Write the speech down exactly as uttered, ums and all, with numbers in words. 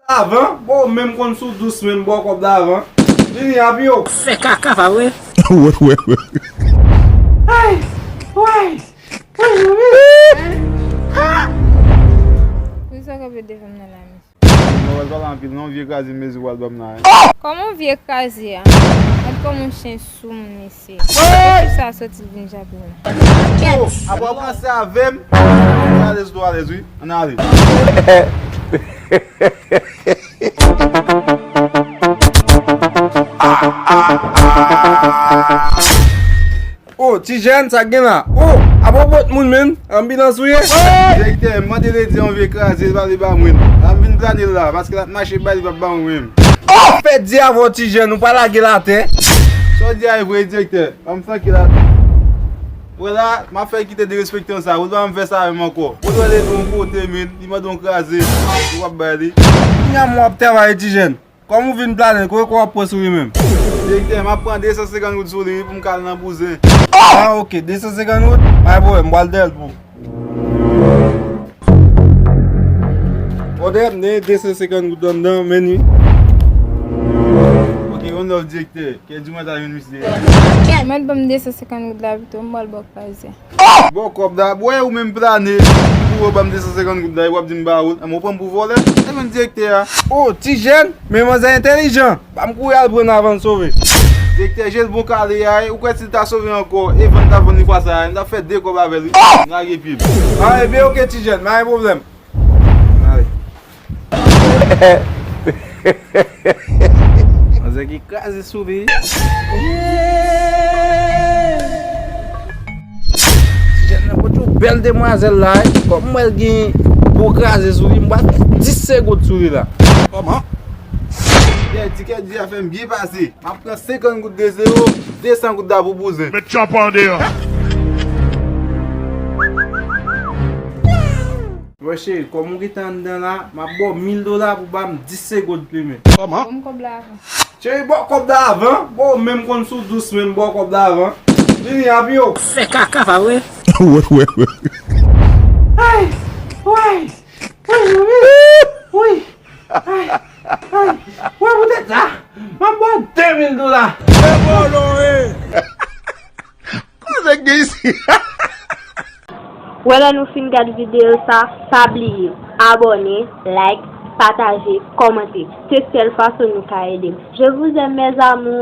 Avan, bon, ou menm konn sou dous menm, bò kòb la avan. Vini, Apyo. Fè kaka, pa vre? Wè, wè, wè. Ay, way. Poukisa w kanpe devan m nan la, mesye? Mwen pral pale anpil non, vye kraze mezi w pral ban m la. Kòman vye kraze a? Gad kòman yon chen sou moun, mesye. Poukisa soti vin jape la? Oh, apre w panse avè m, alèz, tou alèz, wi. Ann ale. Oh, ti jèn, sa k gen la? Oh, apa w pot moun, menm? Anbilans ou ye? Direktè, m mande ledi an vye kraze, l pa vle ba mwen. La m vin plane l la, paske l ap mache bay, li p ap ba mwen menm. Oh! Fè di avè w, ti jèn, ou pa lage l atè. Sa w di a e vre, direktè. Ban m trankil la. Wè la, m ap fè kite derespektan sa. Ou pa m fè sa menm ankò. Ou dwe leve yon kote, men, li mande yon kraze. Ou p ap bay li. Kounya m w ap travay, ti jèn. Kòm ou vin plane, kote w ap pran sou li menm? Direktè, m ap pran de san senkant goud sou li pou m ka al nan bouzen. Ah, ok, de san senkant goud? Pa gen pwoblèm, m pral dèyè l pou ou. Odè, m gen de san senkant goud anndan, men ni. Ok, yon lòt direktè. Kè di mwen ta jwenn misye. Mèt ban m de san senkant goud la pito, m pral ba w kraze. Bò kòb la, bwè ou menm plane. Pou w ban m de san senkant goud la, epi w ap di m ba ou l. Anmè, ou pran m pou vòlè? E menm direktè a. Oh, ti jèn, men manzè entèlijan. Ban m kouri al pran l avan l sove. Direktè, je l bon kale a, ou kwè si l ta sove ankò, e vann ta vann li fwa sa a, m t ap fè de kòb avè l, wi. M lage pye m. Ah, ebyen, ok, ti jèn, pa gen pwoblèm. Ale. Manzè ki kraze sou li. Ti jèn nan pote yon bèl demwazèl la, wi. Kòm m wè l gen gwo kraze sou li, m pral fè dis segonn sou li la. Kòman? Kèdi, kèdi a fè m byen pase. M ap pran senkant goud de zewo, de san goud la pou bouzen. Met tchòp an deyò. Wè cheri, kòm ou gentan anndan la, m ap ba w mil dola pou ba m dis segonn plimen. Kòman? Ban m kòb la avan. Cheri, ba w kòb la avan. Bon, ou menm konn sou dous menm, ba w kòb la avan. Vini, Apyo. Fè kaka, pa vre? Wè, wè, wè. Ay, way. Wi, wi, wi. Wi. Ay, ay. Wè poutèt sa, m ap ba w de mil dola. Se vòlò, wi. Koze k gen isi? Wè lè nou fin gad videyo sa, pa bliye abòne, like, pataje, kòmante. Se sèl fason nou ka ede m. Je vous aime, mes amours.